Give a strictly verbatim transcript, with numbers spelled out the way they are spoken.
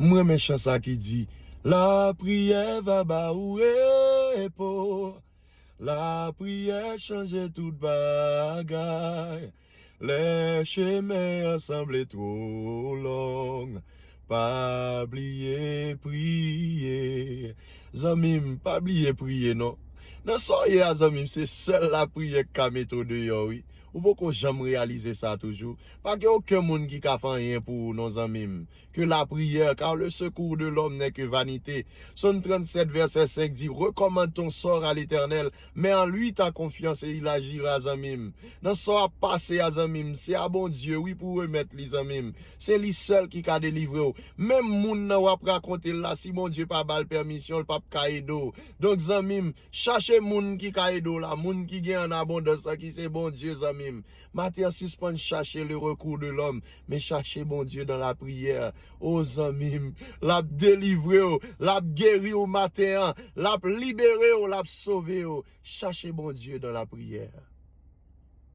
M renmen chan sa ki di, lapriyè va ba ou repo. Lapriyè chanje tout bagay. Lè chemen an sanble two long, pa bliye priye. Zanmi m, pa bliye priye non. Nan sa w ye a, zanmi m, se sèl lapriyè k ka mete w deyò, wi. Ou poko janm reyalize sa toujou. Pa gen okenn moun ki ka fè anyen pou ou non, zanmi m. Que la prière, car le secours de l'homme n'est que vanité. Sòm trannsèt vèsè senk di, recommande ton sort à l'Éternel, mets en lui ta confiance et il agira, zanmi m. Nan sa w ap pase a, zanmi m, se a Bondye, wi, pou w remèt li, zanmi m. Se li sèl ki ka delivre w. Menm moun nan w ap rakonte l la, si Bondye pa ba l pèmisyon, l p ap ka ede w. Donk, zanmi m, chache moun ki ka ede w la, moun ki gen an abondans la, ki se Bondye, zanmi m. Maten an, sispann chache le recours de l'homme, men chache Bondye dans la prière. O zanmi m, l ap delivre w, l ap geri w maten an, l ap libere w, l ap sove w. Chache Bondye dans la prière.